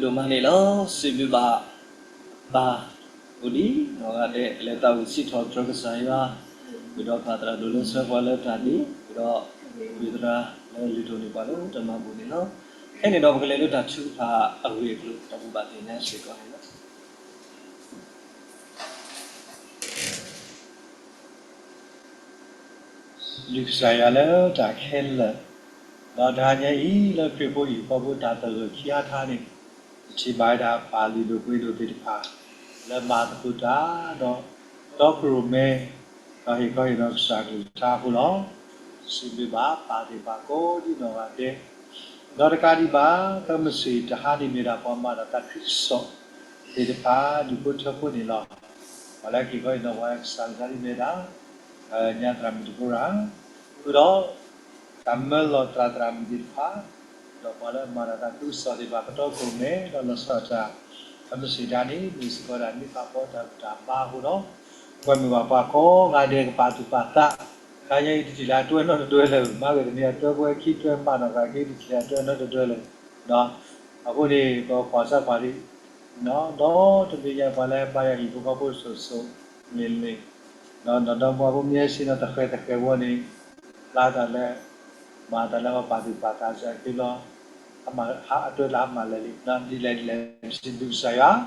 ဒိၣ်မးန့ၣ်လီၤ. စံးဘျုးဘၣ်ပၢ်အိၣ်ဒံးနီၢ်ဂၤဒဲး လၢသးဝံၣ်စံးထီၣ်ပတြၢၤကစၢ်ယွၤ, ဃုာ်ဒီးပၢ်သရၣ်ဒိၣ်လၢဆၢပှၤလၢတၢ်ဒ့, ဃုာ်ဒီးမုၢ်သရၣ်လၢလုၢ်ဒိၣ်န့ၢ်ပှၤလၢတၢ်မၤဘူၣ်န့ၣ်လီၤ. ခဲန့ၣ်ဒီးပကလဲၤလၢတၢ်ထုကဖၣ်အဂ့ၢ်အကျိၤ တၢ်ဘူၣ်ဘၣ်သ့ၣ်ညါစ့ၢ်ကီးန့ၣ်လီၤ. စံးဘျုးကစၢ်ယွၤလၢတၢ်ခဲလၢာ်, ဒီးတဟါညါအံၤလၢခရံာ်ဖိဟံၣ်ဖိဃီဖိတၢ်သဂၢၢ်ခံအါထါန့ၣ်, ပထံၣ်ဘၣ်ဝဲဒၣ်ပၢ်လုၢ်ဒိၣ်ပှ့ၤဒိၣ်သ့ၣ်တဖၣ် လၢမၤသကိးတၢ်ဒီး တီခိၣ်ရိၣ်မဲ ဒီးဟ့ၣ်ခီဟ့ၣ်နီၤကစၢ်အကလုၢ်ကထါအဃိလီၤ. စံးဘျုးဘၣ်ပၢ်သ့ၣ်တဖၣ်ကိးဒံနီၢ်ဂၤဒဲး, ဒီးတကးဒံးဘၣ် သးမုၢ်ဆ့ၣ်တဟါန့ၣ်မ့ၢ်ဒၣ်ပှၤမၤတၢ်သးခုကစီၣ်သ့ၣ်တဖၣ် ဒူၣ်ဖိထၢဖိန့ၣ်လီၤ. ပှၤလၢက့ၤခီအံၤနီၢ်ပှၤကစၢ်လၢတၢ်ဒ်မ့ၢ်ဒၣ် ညါသရၣ်မုၣ်ဒံးဘိရၤ, ဃုာ်ဒီး တၢ်မၢလီၤသရၣ်သရၣ်မုၣ်သ့ၣ်တဖၣ်, ဒီးပှၤလၢမၤတၢ်သးခုကစီၣ်သ့ၣ်တဖၣ် ကတီခိၣ်ရိၣ်မဲ ဒီးလီၤဆီဒၣ်တၢ် သးမုၢ်ဆ့ၣ်တဟါန့ၣ် မ့ၢ်စ့ၢ်ကီးဒၣ်နံၣ်ဃၣ်ဃီတၢ်ဘူၣ်တၢ်ဘါအဃိဒီး ကွၢ်မုာ်ဘၣ်ပှၤကိးဂၤဒဲးကပာ်သူၣ်ပာ်သး, တဟါညါအံၤတထံၣ်လၢအတွဲနီတဒွဲလၢၤ, မၤက့ၤတနံၤအတွဲပှဲၤခံတွဲမးနီၢ်ဂၤက့ၤ တထံၣ်လၢအတွဲနီတဒွဲလၢၤ, အဃိန့ၣ် ပကွၢ်စၢ်ကွၢ်ဒံး ဒီးတမ့ၢ်ညါပှၤလၢဘါယွၤဟံၣ်ဖိဃီဖိစိၤစိၤ လ့ၤလ့ၤ, ဒီးဒီမါဖိမ့ၢ်ဟဲဆ့ၣ်နီၤသဃဲၤသဃဲၤဝဲန့ၣ် ဖျါတၢ်လၢ မၤတၢ်လၢပှၤပာ်သူၣ်ပာ်သးစၢ်က့ၤဘျီ အတွဲတၢ်ဟးမၤလၢာ်လံ ဒ်လဲၣ်ဒ်လဲၣ် စံးဘျုးကစၢ်ယွၤ လၢ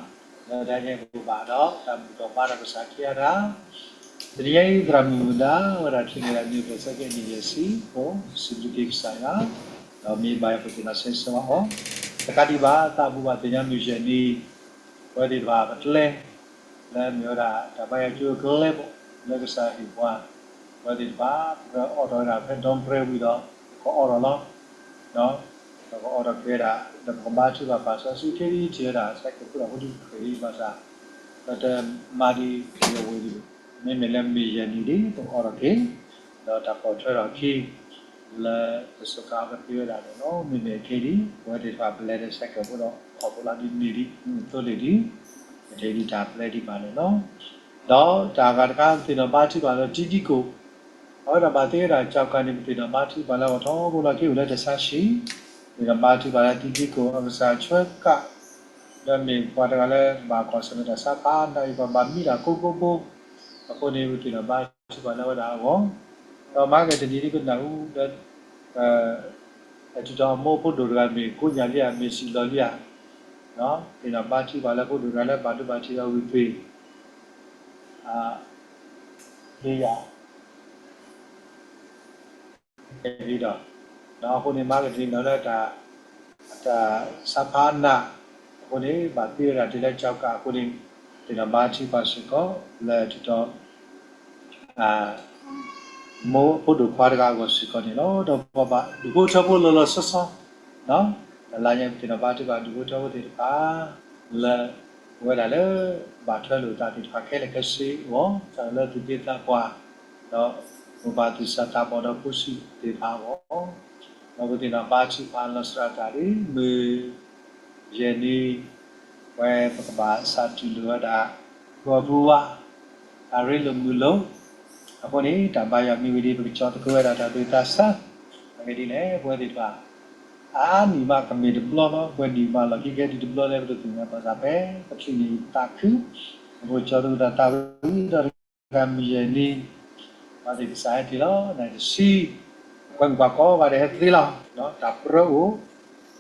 တဟါညါပကဘၣ်ဒီး တၢ်ဘူၣ်ထီၣ်ဘါထီၣ်ကစၢ်ခံဂၤတၢ် တနံၤညါအံၤ သရၣ်မုၣ်မုၢ်ဒါ ဝဲဒၣ်ထံၣ်န့ၢ်ဒၣ်နံၣ်ပှဲၤဆၢက့ၤနံၣ်ယဲၢ်ဆံ အိၣ်စံးဘျုးက့ၤကစၢ်ယွၤ, ဒီးမ့ၢ်ဘၣ်ယွၤပသ့ၣ်နီၣ်ဆၢဆၢဘၣ်အီၤ, တကးဒံးဘၣ် သးဘူၣ်ဘၣ်သ့ၣ်ညါမုၢ်ယဲၢ်နံၤ ပဝဲသ့ၣ်တဖၣ်ပကျဲ လၢမ့ၢ်ဝဲဒၣ် တၢ်ဘါယွၤကၠိအကျဲဘိ လၢကစၢ်ဟ့ၣ်ပှၤ ပဝဲသ့ၣ်တဖၣ် ပကအိးထီၣ်ဝဲဒၣ်ဖဲ dorm prayer ဝံၤဒီး ပကအိးထီၣ်လီၤ. ပကအိးထီၣ်က့ၤဝဲဒၣ် ဒီးပကဘါထုကဖၣ်ပာ်စီဆှံခဲအံၤထံၣ်ဝဲဒၣ် ဆဲးကဲးဖိဒီးဖိဒံဃဲၤဒံးဘၣ်ဆၣ် ပတမၤဒံးယဝ့ၤဒံးဘၣ်. မ့မ့ၢ်လၢမုၢ်ယဲၢ်နံၤဒံး ပကအိးထီၣ်က့ၤ ဒီးတၢ်ပိာ်ထွဲထီၣ်အခံ လၢတစိၤကါကသ့ဝဲဒၣ်န့ၣ်လီၤ. မ့မ့ၢ်ခဲအံၤဒံး ပဝဲသ့ၣ်တဖၣ်ပလဲၤဒီးဆဲးကဲးဖိဒီး ခီၣ်ဖိလီၤဒ်န့ၣ်ဒံး သိလ့ၣ်ဒံး ပတဲဒံးတၢ်ပျဲဒံးဘၣ်န့ၣ်လီၤ. ဒီးတၢ်အဂၤတခါ ပသ့ၣ်နီၣ်ဘါထုကဖၣ်လၢတံဒံကိၣ် အဝဲဒၣ်ဘၣ်သ့ဝဲဒၣ် ကၠီၤကးန့ၣ် ပသ့ၣ်နီၣ်ဘါထုကဖၣ်လၢအဂီၢ်ထီဘိလီၤ က့ၤအိၣ်လၢတၢ်ဆါဟံၣ် ပသ့ၣ်နီၣ်ဘါထုကဖၣ်လၢတံဒံကိၣ် အကစၢ်ဆှၢကး ဒီးမ့ၢ်ပှၤတဂၤလၢဘၣ်ကွၢ်ဆၢၣ်မဲာ်တၢ်ဆါဖးနးအံၤ ပှၤဘၣ်မံတၢ်ကိးကိးဘိ အဃိန့ၣ် ပသ့ၣ်နီၣ်ဘါထုကဖၣ်လၢအဝဲဒၣ်အဂီၢ် ဒီးမၤက့ၤတနံၤဒ်ပနၢ်ဟူဒီး အထုးထီၣ်အမိၢ်ဖိဒိၣ်တဂၤမ့ၢ်ကိးညၣ်လံဧါ မ့ၢ်စံၣ်လီၤလံဧါ သ့ၣ်နီၣ်ဘါထုကဖၣ်လၢဖိဒိၣ်တဂၤလၢဘၣ်ဒိဘၣ်ထံးအဂ့ၢ်သ့ၣ် လံဧါ ဒီးအဃိန့ၣ် မၤက့ၤတနံၤနီၣ်လၢ တၢ်ဆါဖးနးအဃိန့ၣ် ဘၣ်သ့ဝဲဒၣ်တုၤလၢကၠီၤကးအဃိန့ၣ် သ့ၣ်နီၣ်ဘါထုကဖၣ်စ့ၢ်ကီး လၢထုးထီၣ် မိၢ်ဖိဒိၣ်ခွါတဂၤအဂီၢ်စ့ၢ်ကီးန့ၣ်လီၤ. ဒီးပှၤဘၣ်ဒူၣ်ဖိထၢဖိလီၤလီၤဆီဆီ တလါညါ ပသ့ၣ်နီၣ်ဘါထုကဖၣ်ဒူၣ်ဖိထၢဖိသ့ၣ်တဖၣ် လၢ ပဝဲဒၣ်လၢ ဘၣ်ထွဲလိာ်သးသ့ၣ်တဖၣ်ခဲလၢာ်ခဲဆ့အဂီၢ် စးထီၣ်လၢသူၣ်က့သးပှၢ် ဒီး မိၢ်ပၢ်သူၣ်စၢ်သးဘီၣ်ဒီးဖိဆံးသ့ၣ်တဖၣ်အဂီၢ် ဒီးပသ့ၣ်နီၣ်ဘါထုကဖၣ်လီၤစှၤတၢ်ဒ်မုၢ် ယဲၢ်နံၤ ဝဲပကဘၣ်စးထီၣ်လိာ်ဝဲဒၣ် ပှၤဖိဝါ တၢ်ရ့လိာ်မုာ်လိာ် အဃိန့ၣ် တၢ်ဘါယွၤမ့ၢ်ဝံၤဒီး ပကကၠီသကိးဝဲဒၣ်တၢ်သူၣ်တၢ်သး အဂ့ၢ်ဒ်လဲၣ် ပဝဲသ့ၣ်တဖၣ် အါနံၣ်မးကမ့ၢ်တဘျီလီၤ. ပှဲၤနံၣ်မးလီၢ်ခံကဲဒ်တဘျီလၢပတသ့ၣ်ညါဘၣ်ဆၣ်ဖဲ ပချုးန့ၢ်သးခု ပကကၠီသကိးတၢ်သးဝံၤဒီးတဂၤမုၢ်ယဲၢ်နံၤ ဘၣ်သ့ၣ်ကစၢ်ဟဲတ့ၢ်လီၤ နံၣ်တဆံ ပှဲၤမုၢ်ပှၤကိးဂၤဒဲးဟဲသ့လီၤ တၢ်ပြၢအိၣ် ဒီး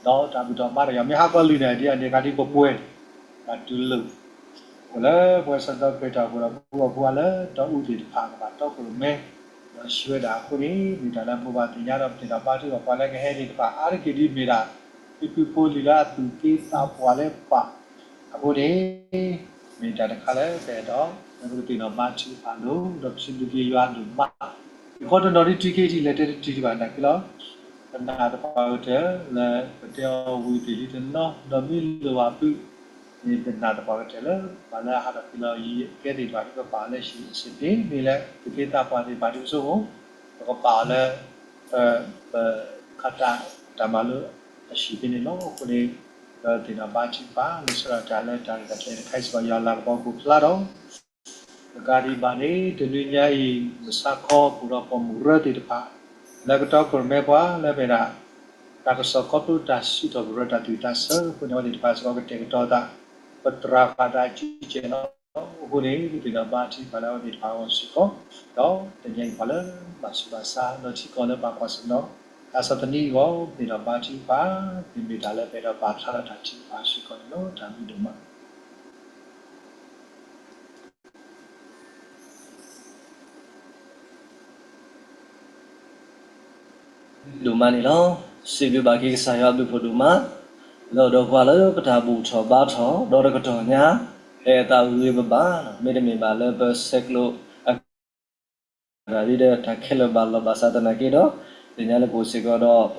တၢ်ဘူၣ်ထီၣ်ဘါထီၣ်ယွၤမ့ၢ်ဟးကီၢ်လုၢ်န့ၣ် ဒ်အန့ၣ်အခါဒ်ပပှဲၤ တၢ်တူၢ်လိာ် အိၣ်လၢပဝဲစီၤဒီခရံာ်တၢ်အိၣ်ဖှိၣ်ဒီး ပှၤဖိဝါလၢတီအူသ့ၣ်တဖၣ်ကဘၣ်တီခိၣ်ရိၣ်မဲ ဒီးဆှၢဝဲဒၣ်အဃိန့ၣ် မ့ၢ်တၢ်လၢမိၢ်ပၢ်သ့ၣ်ညါဒီး ပသ့ၣ်နီၣ်ဘါထုကဖၣ်ပှၤလၢကဟဲသ့ၣ်တဖၣ် အါတက့ၢ်ဒ်မ့ၢ်ဒၣ် ဖံဖုဖိလံၤလၢအသူၣ်က့သးပှၢ်လၢပၢ် အဃိန့ၣ် မ့ၢ်တၢ်တခါလၢပအဲၣ်ဒိး လၢပကသ့ၣ်နီၣ်ဘါထုကဖၣ်လိၤ ဒီးပစံးဘျုးက့ၤယွၤဒိၣ်မး ယခီတနီၤဒ်တံၢ်က့ၤထံၣ်လဲၤတဲတတုၤဒံးဘၣ်နာ်က့လီၤ ပနာ်သပှၢ်ကတၢၢ်လၢပတဲအီၤဝံၤသ့ၣ်လံတနီၤ ဒီးမ့ၢ်လိၣ်ဘၣ်ဖုးန့ၣ် ပနာ်သပှၢ်ကတၢၢ်လၢ ပှၤလၢအဟးထီၣ်က့ၤလီၤယံၤကဲသ့ၣ်တဖၣ် ပကပာ်အီၤလၢဟံၣ်အဆ့ၣ်န့ၣ် မ့ၢ်လၢသူၣ်က့သးပှၢ်သ့ၣ်တဖၣ်ဒ်ပဆိကမိၣ် ပကပာ်အီၤလၢ ပခးတၢ်တၢ်မၤလိအဟံၣ်ဖဲန့ၣ်လီၤ. အဃိန့ၣ် ပသ့ၣ်နီၣ်ဘါထုကဖၣ် လီၤဆီဒၣ်တၢ်လၢတၢ်ရဲၣ်တၢ်ကျဲၤတခါအံၤစ့ၢ်ကီး ယွၤလၤကပီၤကအိၣ်ဖျါဒီး တကးဒံးဘၣ်န့ၣ် တနွံညါအံၤ မုၢ်ဆါခီ အိၣ်ဒီးပိာ်မုၣ်ကရၢသ့ၣ်တဖၣ် လၢကတီခိၣ်ရိၣ်မဲပှၤလၢပအဲၣ်ဒိး တၢ်ကစီၣ်ခီဖျိတၢ်စံးထီၣ်ပတြၢၤတၢ်သူၣ်ဝံၣ်သးဆၢအဃိန့ၣ် အဝဲသ့ၣ်တဖၣ်စ့ၢ်ကီးကတဲာ်ကတီၤသး ပသရၣ်ဖးဒိၣ်အစုကဲၣ်လီၤ. အဃိန့ၣ် ပသ့ၣ်နီၣ်ဘါထုကဖၣ်လၢအဝဲသ့ၣ်တဖၣ်အဂီၢ်စ့ၢ်ကီး ဒီးတနံၤအံၤပှၤလၢဘၣ်ဆူးဘၣ်ဆါ ဒီးထံကီၢ်လၢဘၣ်ကွၢ်ဆၢၣ်နီၤ တၢ်ဆီၣ်သနံးအဂီၢ် ပသ့ၣ်နီၣ်ဘါထုကဖၣ် မ့မ့ၢ်တၢ်လၢပအဲၣ်ဒိးပာ်ဖျါထီၣ်တၢ်ထုကဖၣ်စ့ၢ်ကီးန့ၣ်လီၤ. တၢ်ဘျုးဒိၣ်မး ဒိၣ်မးန့ၣ်လီၤ. စံးဘျုးဘၣ်က့ၤကစၢ်ယွၤအဘျုးဖးဒိၣ်မး လၢအဒိးပှၤလၢပတၢ်ဘူၣ်ထီၣ်ဘါထီၣ် ဒီးတကတီၢ်ညါ ဟဲအသးဂ့ၤဂ့ၤဘၣ်ဘၣ် မ့တမ့ၢ်ဘၣ်လၢပဆဲးကျိးအ တၢ်ဒ်ဒီးတၢ်ခဲလၢာ်ဘၣ်လီၤဘၣ်စးသနာ်က့ဒီး သ့ၣ်ညါလၢပအိၣ်စ့ၢ်ကီးဒီးပ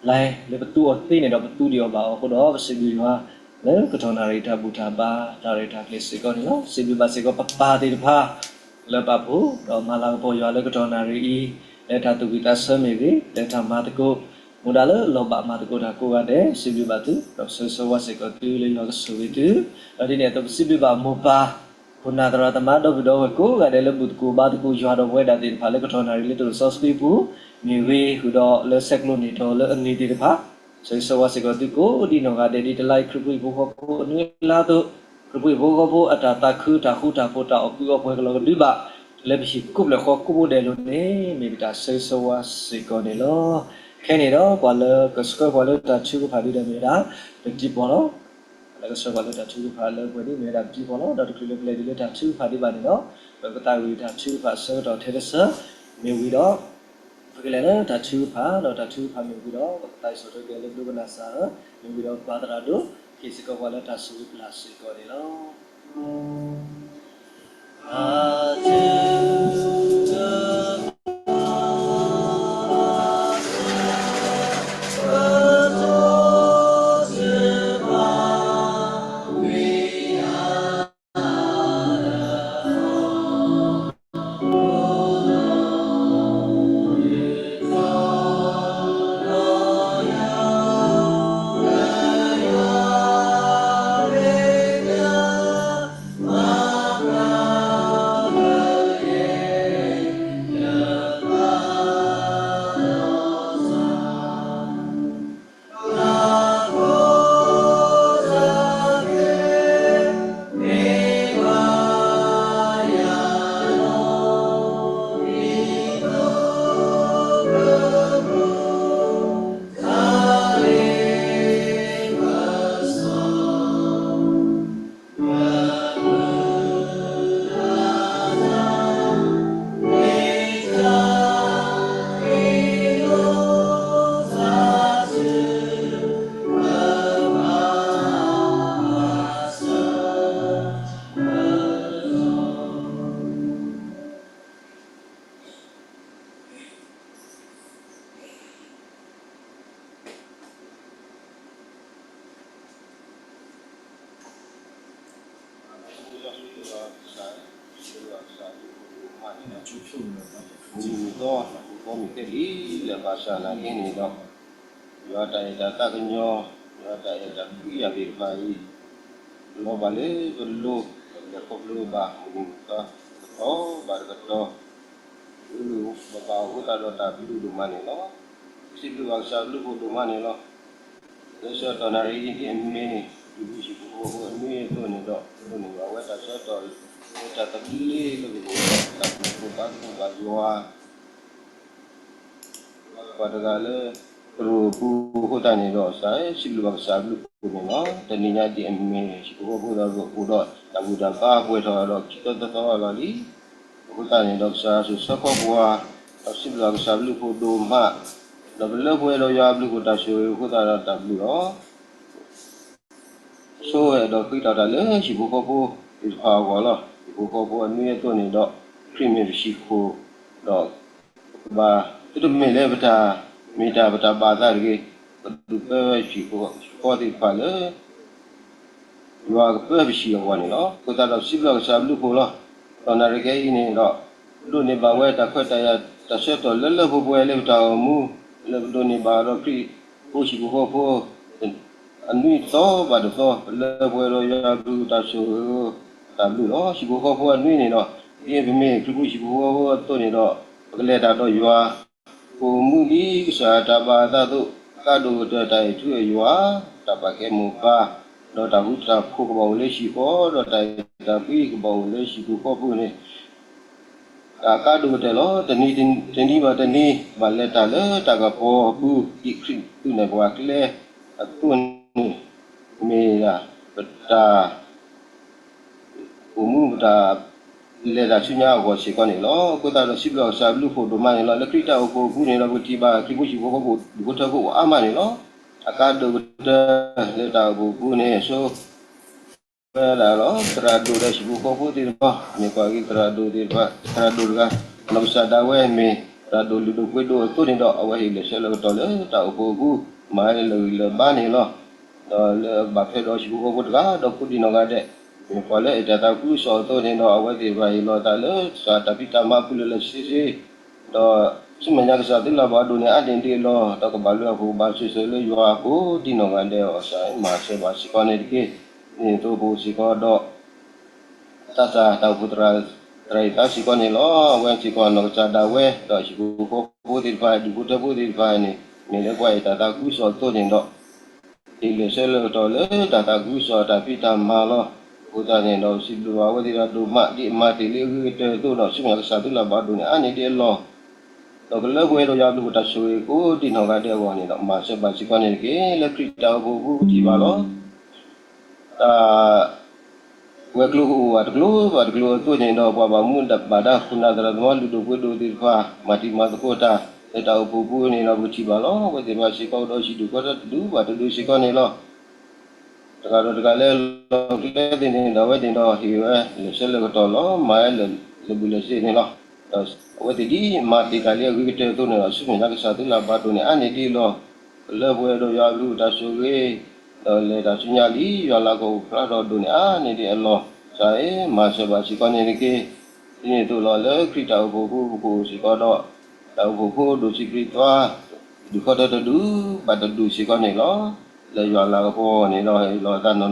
လဲၤလၢပသူအီၤသ့န့ၣ်ဒီး ပသူဒံးအီၤဘၣ်အီၤအဃိဒီး ပစံးဘျုးယွၤ လၢကတီၢ်နၣ်ရံၣ်တၢ်ဘူၣ်တၢ်ဘါ တၢ်ရဲၣ်တၢ်ကျဲၤစ့ၢ်ကီးန့ၣ်လီၤ. စံးဘျုးဘၣ်စ့ၢ်ကီးပပၢ်သ့ၣ်တဖၣ် လၢပာ်ဖှိၣ် ဒီးမၤလၤကပီၤယွၤလၢကတီၢ်နၣ်ရံၣ်အံၤ လၢတၢ်သူၣ်ဝံၣ်သးဆၢမ့ၢ်ဂ့ၤ လၢတၢ်မၤသကိး မူဒါလၢလီၤဘၣ်မၤသကိးတၢ်ကိးဂၤဒဲး စံးဘျုးဘၣ်သု ဒီးဆၢဂ့ၤဆၢဝါစ့ၢ်ကီးသုလၢယွၤကဆိၣ်ဂ့ၤသု ဒီးဒ်န့ၣ်အသိးပစံးဘျုးဘၣ်မိၢ်ပၢ် ခိၣ်နၢ်သရၣ်သမါဒီပုၢ်ဒီဝဲၢ်ကိးဂၤဒဲး လၢဘူၣ်သကိးဘါသကိးယွၤဒီးပဝဲဒၣ်သ့ၣ်တဖၣ်လၢကတီၢ်နၣ်ရံၣ်လၢတၢ်လီၢ်စီဆှံပူၤ မ့ၢ်ဂ့ၤဃုာ်ဒီးလၢဆဲးကျိးန့ၢ်တီၤလၢအန့ၣ်သ့ၣ်တဖၣ် ဆၢဂ့ၤဆၢဝါစ့ၢ်ကီးသုကိးဒ်နီၢ်ဂၤဒဲး ဒ်တလါအံၤခရံာ်ဖိဟံၣ်ဖိဃီဖိအနွံအလါအသိး ခရံာ်ဖိဟံၣ်ဖိဃီဖိအတၢ်သးခုတၢ်ဃူတၢ်ဖိးတၢ်အီၣ်ကုးအီပှဲၤကလီၤကဒုဘၣ် လၢပဟံၣ်ကိးဖျၢၣ်ဃီကိးဘိဒဲးလိၤန့ၣ် မ့ၢ်ပတၢ်ဆၢဂ့ၤဆၢဝါစ့ၢ်ကီးန့ၣ်လီၤ. ခဲန့ၣ်ဒီးပှၤလၢကဆှၢပှၤလၢတၢ်ထုကဖၣ်ဒ်ဒီးမ့ၢ်ဝဲဒၣ် ပဒံပီၢ်လီၤ. လၢကဆှၢပှၤလၢတၢ်ထုကဖၣ်လၢပှဲၤဒ်မ့ၢ်ဝဲဒၣ်ပဒံပီၢ်လီၤ. ဒီးတချုးလၢပလဲၤဒ်လၢတၢ်ထုကဖၣ်ဒံးဘၣ်န့ၣ်ဒီး ပကသးဝံၣ်တၢ်ထုကဖၣ်ဆၢကတီၢ်ထဲတဆၢ မ့ၢ်ဝံၤဒီး ပကလဲၤလၢတၢ်ထုကဖၣ် ဒီးတၢ်ထုကဖၣ်မ့ၢ်ဝံၤဒီး ပကသးဝံၣ်ဆီၣ်ထွဲက့ၤလၢဒိကနၣ်စၢ်ဧၢ, မ့ၢ်ဝံၤဒီးပၢ်သရၣ်ဒိၣ် ဟ့ၣ်စ့ၢ်ကီးပှၤလၢတၢ်ဆိၣ်ဂ့ၤပျၢ်စ့ၢ်ကီးန့ၣ်လီၤ.ယွၤတၢ်အဲၣ်တၢ်သးကညီၤ, ယွၤတၢ်အဲၣ်တၢ်ကွံအဂ့ၢ်တဖၣ်အံၤ, လီၤဘၣ်လၢပလိၤ, ပလဲၤခီဖျိဘၣ်မုၢ်နံၤမုၢ်သီ, တကတီၢ်ဘၣ်တကတီၢ်, ပဘၣ်အဃိသတးဒီးတၢ်ဘျုးဒိၣ်မးန့ၣ်လီၤ. စံးဘျုးဘၣ်ကစၢ်အဘျုးဖးဒိၣ်ဒိၣ်မးန့ၣ်လီၤ. လၢဆၢကတီၢ်နၣ်ရံၣ်အံၤဒ်အမ့ၢ် ဒုးဘုၣ်ဟံၣ်ဖိဃီဖိအနွံအသိးန့ၣ်ဒီး ဒိးန့ၢ်ဘၣ်ဝဲတၢ်ဆၢကတီၢ် လၢတၢ်သဘျ့လၢပကအိၣ်ဒီးတၢ်ဘူၣ်သကိးဘါသကိးဘၣ်ယွၤ ပှၤတဂၤလၢ ပရိၢ်အပူၤအဃိသတးန့ၣ်ဒီး စံးဘျုးဘၣ်ကစၢ်အဘျုးဖးဒိၣ်န့ၣ်လီၤ. တနံၤညါဒ်အမ့ၢ် ဟံၣ်ဖိဃီဖိဒီးပအိၣ်ဒီးတၢ်ဘူၣ်တၢ်ဘါပှဲၤထီၣ်ဒီးခံသီသီသီလီၤလံ. အဃိသတးန့ၣ်ဒီးကစၢ်ယွၤဆိၣ်ဆၢခီပှၤ, ဒီးစံးဘျုးဘၣ်ကစၢ်အဘျုးဖးဒိၣ်မး, ဒီးပလၢပှဲၤဒီးယွၤအဘျုးအဖှိၣ်တၢ်ဆိၣ်ဂ့ၤအဃိသတးဒီးတၢ်ဘျုးလီၤ. ဆိၣ်ဂ့ၤဒီးဃ့ထီၣ်တၢ်လၢဟံၣ်ဖိဃီဖိသ့ၣ်တဖၣ်အဂီၢ်လီၤ. ဟံၣ်ဖိဃီဖိအနွံအသိးန့ၣ်ဒီး ခရံာ်မ့ၢ်ပဟံၣ်ဃီ, ဒီးပကဘၣ် တမ့ၢ်လၢပတၢ်မ့ၢ်တၢ်ပတၢ်ဘၣ်သးတဂ့ၤ, ပဒုးပၢဝဲဟံၣ်ဖိဃီသ့ၣ်တဖၣ်လၢ ယွၤကပၢပဟံၣ်အဂီၢ်န့ၣ်လီၤ. အဃိသတးဒီးစံးဘျုးကစၢ်အဘျုးဖးဒိၣ်လီၤ. ဒီးနၣ်ရံၣ်ခဲအံၤန့ၣ်ဒီး ဒိးန့ၢ်ဘၣ်ဝဲတၢ်ခွဲးတၢ်ယာ်တၢ်ဆၢကတီၢ်လၢလၢပှဲၤပှဲၤလၢပတၢ်အိၣ်မူ လၢပဒိးန့ၢ်ဘၣ်ဒီးခရံာ်ဖိဟံၣ်ဖိဃီဖိ အနွံသီဘၣ်တသီ ပလၢပှဲၤဒီးယွၤအဘျုးတၢ်ဆိၣ်ဂ့ၤ တၢ်ဘျုးလီၤ. ဟံၣ်ဖိဃီဖိအနွံန့ၣ်ဒီး ဒ်ပမ့ၢ်ခရံာ်ဖိဟံၣ်ဖိဃီဖိအသိးန့ၣ်ဒီး ပကလဲၤတၢ်ဒီးယွၤ ပိာ်မုၣ်ဒ်ကစၢ်တၢ်ဘၣ်အသးအသိး, အကါဒိၣ်ကတၢၢ်တၢ်အဲၣ်ထူအဲၣ်ယွၤ, တၢ်ပာ်ကဲမိၢ်ပၢ်, ဒီးတၢ်ဃူတၢ်ဖိးကဘၣ်အိၣ်လၢဟံၣ်ဃီ, ဒီးတၢ်အဲၣ်တၢ်ကွံကဘၣ်အိၣ်လၢဟံၣ်ပူၤဃီပူၤန့ၣ်, တၢ်အကါဒိၣ်ကတၢၢ်လီၤ. တနံၤဘၣ်တနံၤ ဘၣ်လဲၤတၢ်လၢတၢ်ကပီၤအပူၤ, ဒ်ခရံာ်သူၣ်န့ၢ်ပှၤကျဲအသိးန့ၣ်, မ့ၢ်ဒၣ်ပတၢ် ပိာ်မုၣ်ပတၢ် လဲၤတၢ်ဆူညါအဂီၢ်စ့ၢ်ကီးန့ၣ်လီၤ. အဃိသတးဒီး စံးဘျုးကစၢ်အဘျုးအဖှိၣ်ဒိၣ်မးန့ၣ်လီၤ. လၢခရံာ်တၢ်အိၣ်ဖှိၣ်အပူၤန့ၣ်ဒီး ပထံၣ်ဘၣ်ခရံာ်ဖိဟံၣ်ဖိဃီဖိ ဒူၣ်ဖိထၢဖိအိၣ်အါမးန့ၣ်လီၤ. အကါဒိၣ်ကတၢၢ်လၢတၢ်အိၣ်ဖှိၣ်အပူၤန့ၣ် ဆိဝဲဒၣ်လီၤ. သရၣ်ဒိၣ်ဒီးဟံၣ်ဖိဃီဖိသ့ၣ်တဖၣ်, မ့ၢ်ကွၢ်က့ၤသရၣ်ဒိၣ်သ့ၣ်တဖၣ်, သရၣ်ဒိၣ်တဂၤ, နီၢ်ကစၢ်ဒၣ်ဝဲမ့ၢ်သရၣ်ဒိၣ်လုၢ်ဒိၣ်ပှ့ၤဒိၣ်အသိးန့ၣ်ဒီး အဝဲဟ့ၣ်လီၤဆၢလၢကတီၢ်လၢတၢ်အိၣ်ဖှိၣ်အပူၤ, မၤလၢဂံၢ်လၢဘါန့ၣ်လီၤ. ဒီးလၢအဘၣ်ထွဲဒီးဟံၣ်ဖိဃီဖိတဂၤဒီးကိးဒံနီၢ်ဂၤဒဲး, မ့ၢ်ပှၤလၢအဲၣ်တၢ်သးခုကစီၣ်အသိးန့ၣ်ဒီး အဝဲသ့ၣ်တဖၣ်ဟ့ၣ်လီၤသးလၢကစၢ်တၢ်ဖံးတၢ်မၤအပူၤလၢာ်လၢာ်ဆ့ဆ့, ဒီးဆူမဲာ်ညါကစၢ်သုလၢ်ဘၣ်ဒိၣ်န့ၢ်အါန့ၢ်ဒံးအလီၢ်, ဒီးကဘၣ်လၢအဖှိၣ်ဘၣ်ဆိၣ်ဂ့ၤလၢယွၤအဃိ ဒ်နီၢ်ဂၤဒဲးအီၤစ့ၢ် မၤစၢၤဘၣ်စ့ၢ်ကီးန့ၣ်တက့ၢ်. ဒ်န့ၣ်အသိးပအိၣ်စ့ၢ်ကီးဒီး သးစၢ်တၢ်အိၣ်ဖှိၣ်သရၣ် သရၣ်အံၤသးစ့ၢ်ကီးန့ၣ်လီၤ. အဝဲစ့ၢ်ကီးနီၢ်ကစၢ်ဒၣ်ဝဲ ဒီးဟံၣ်ဖိဃီဖိသ့ၣ်တဖၣ် ဒူၣ်ဖိထၢဖိသ့ၣ်တဖၣ်န့ၣ် မ့ၢ်လၢပှၤအဲၣ်တၢ်သးခုကစီၣ်အသိးန့ၣ်ဒီး ဟ့ၣ်လီၤဆၢလၢကတီၢ်လၢတၢ်သးခုကစီၣ်တၢ်ဖံးတၢ်မၤလီၤ. အဃိသတးန့ၣ်ဒီး စံးဘျုးဘၣ်အဝဲသ့ၣ်တဖၣ်ဒိၣ်မး ဒ်အမၤတ့ၢ်လံအဂ့ၤကတၢၢ်အသိးဒီး ဆူမဲာ်ညါကစၢ်သုလၢ်ဘၣ်ဒိၣ်န့ၢ်အါန့ၢ်ဒံးအလီၢ် ဒီးကလၢပှဲၤဒီးယွၤအဘျုးအဖှိၣ်တၢ်ဆိၣ်ဂ့ၤကိးဒံနီၢ်ဂၤဒဲးအဂီၢ်န့ၣ်ဒီး မၤစၢၤဘၣ်စ့ၢ်ကီးန့ၣ်တက့ၢ်. လၢခရံာ်တၢ်အိၣ်ဖှိၣ်အပူၤပထံၣ်ဘၣ်လီၤ. တၢ် ဝဲၤကျိၤကအိၣ်ဘၣ်တကျိၤဘၣ်တကျိၤအသိးန့ၣ်ဒီး ပှၤဘၣ်မူဘၣ်ဒါခိၣ်နၢ်သရၣ်သမါလုၢ်ဒိၣ်ပှ့ၤဒိၣ်သ့ၣ်တဖၣ် မၤတံၤမၤသကိးတၢ် လၢတၢ်အိၣ်ဖှိၣ်ပူၤန့ၣ်ဒီး ပထံၣ်ဘၣ်လီၤ. အဝဲသ့ၣ်တဖၣ်စ့ၢ်ကီးအိၣ်ဒီးဟံၣ်ဒူၣ်ဃီထၢတဒူၣ်ဘၣ်တဒူၣ်စ့ၢ်ကီးန့ၣ်လီၤ. တဂၤဒီးတဂၤလၢလီၢ်ကျဲသ့ၣ်န့ၣ်ဒီး အဝဲသ့ၣ်ဒီးဟ့ၣ်ဝဲလီၤဆၢလၢကတီၢ်လီၤ. မၤဝဲလၢာ်ဘျုးလၢာ်စ့န့ၣ်လီၤ. ဒီးအဝဲသ့ၣ်ဒ်မၤတ့ၢ်တၢ်လံအဂ့ၤကတၢၢ်အသိးန့ၣ်ဒီး ဆူမဲာ်ညါကစၢ်သုလၢ်ဘၣ်ဒိၣ်န့ၢ်အါန့ၢ်ဒံးအလီၢ် ကလၢပှဲၤဒီးယွၤအဘျုးတၢ်ဆိၣ်ဂ့ၤ ဒီးလဲၤတၢ်ဆူညါလံ ယွၤလၤကပီၤဖျါထီၣ်ဒိၣ်န့ၢ်အါန့ၢ်ဒံးအလီၢ် ကစၢ်ဧၢ မၤစၢၤဘၣ်စ့ၢ်ကီးန့ၣ်တက့ၢ်. ဒ်န့ၣ်အသိးလီၤ လၢခရံာ်တၢ်အိၣ်ဖှိၣ်ပူၤ ပကအိၣ်စ့ၢ်ကီးဒီး တၢ်အိၣ်ဖှိၣ်ဖိဒိၣ်ဆံးပြံးသွါ ဒူၣ်ဃီထၢတဒူၣ်ဘၣ်တဒူၣ်စ့ၢ်ကီးန့ၣ်လီၤ. လၢယွၤလၤကပီၤအဂီၢ်န့ၣ်ဒီး ဟ့ၣ်လီၤသးနီၢ်နီၢ်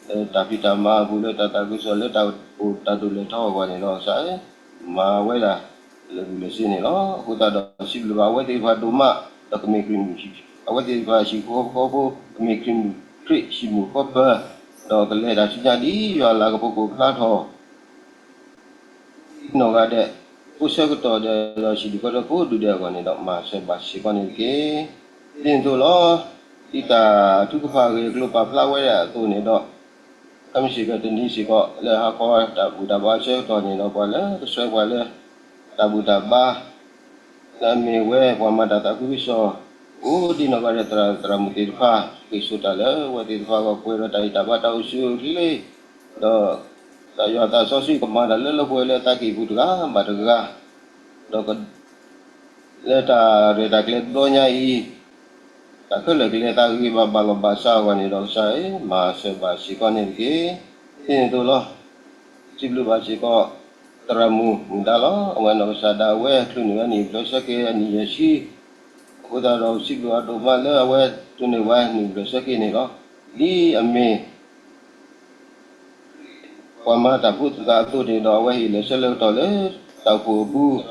လၢတၢ်ဖံးတၢ်မၤအပူၤ လၢတၢ်သးခုကစီၣ် လၢတၢ်အိၣ်တၢ်ဒိၣ်လဲၤထီၣ်အဂီၢ်န့ၣ်ဒီး ကစၢ်ဧၢ မၤဝဲဒၣ်လၢာ်ဘျုးလၢာ်စ့န့ၣ်လီၤ. အဃိသတးဒီးစံးဘျုးဘၣ်အဝဲသ့ၣ်တဖၣ်ဒိၣ်မး ဒီးကမ့ၢ်ခရံာ် အဝဲသ့ၣ်တဖၣ်ဟံၣ်ဖိဃီဖိ ကမ့ၢ်ခရံာ်မုၣ်ခရံာ်ဟံၣ်မုၣ်ဃီပၢၤ ဒီးကလဲၤတၢ်ဆူညါဒ်ယွၤလၤကပီၤကဖျါထီၣ် နီၢ်ဂၤဒဲး အိၣ်ဆၢကတီၢ်ဒီး ဒီးဟံၣ်ဒူၣ်ဃီထၢကိးဒူၣ်ဒဲးအဂီၢ်န့ၣ်ဒီး မၤစၢၤဘၣ်စ့ၢ်ကီးန့ၣ်တက့ၢ်. ဒ်န့ၣ်အသိးလီၤ. ဒ်တၢ်ထုကဖၣ်အဂ့ၢ်အကျိၤပာ်ဖျါဝဲဒၣ်အသိးန့ၣ်ဒီး ခဲမုၢ်ဆ့ၣ်ကတနံၤစ့ၢ်ကီး လၢဟါခီတၢ်ဘူၣ်တၢ်ဘါဆၢကတီၢ်န့ၣ်ဒီး ပှၤလၢကဆှၢပှၤလၢ တၢ်ဘူၣ်တၢ်ဘါ လၢအမ့ၢ်ဝဲပှၤမၤတၢ်သးခုကစီၣ် အိၣ်ဒ်နီၢ်ဂၤဒဲး သရၣ်သရၣ်မုၣ်သ့ၣ်တဖၣ် ဃ့ၢ်စိတၢ်လၢအဝဲသ့ၣ်တဖၣ်အဂီၢ် ပှဲၤဒီးတၢ်ဂံၢ်တၢ်ဘါတၢ်အိၣ်ဆူၣ်အိၣ်ချ့ ဒီးတၢ်ယွၤအသးစီဆှံကမၤတၢ်လၢလၢပှဲၤပှဲၤလၢအသးကံၢ်ပူၤတဂၤဘၣ်တဂၤ ဒီး လၢတၢ်ရဲၣ်တၢ်ကျဲၤတဘျီညါအံၤ တၢ်ခဲလၢာ်ကလဲၤသးဂ့ၤဘၣ်ဘၣ်လီၤဘၣ်စးအဂီၢ်န့ၣ်ဒီး ကစၢ်ဧၢ မၤစၢၤဘၣ်စ့ၢ်ကီးန့ၣ်တက့ၢ်. ဒ်န့ၣ်အသိးလီၤ. စံးဘျုးဘၣ်စ့ၢ်ကီး သရၣ်မုၣ်မုၢ်ဒါလီၤ. အဝဲနီၢ်ကစၢ်ဒၣ်ဝဲ ချုးန့ၢ်ဝဲနံၣ်ဘျဲၣ်ဆၢက့ၤအနံၣ်ယဲၢ်ဆံ, အဃိသတးဒီး စံးဘျုးအဒိၣ်မးလၢအဝဲ ချုးန့ၢ်ဝဲနံၣ်ဘျဲၣ်ဆၢက့ၤန့ၣ်လီၤ. ဒ်အမ့ၢ် ပှၤမၤတၢ်ဖိသၣ်အသိးန့ၣ်ဒီး အဝဲဟ့ၣ်လီၤဆၢလၢကတီၢ်လၢ တၢ်အိၣ်ဖှိၣ်အပူၤ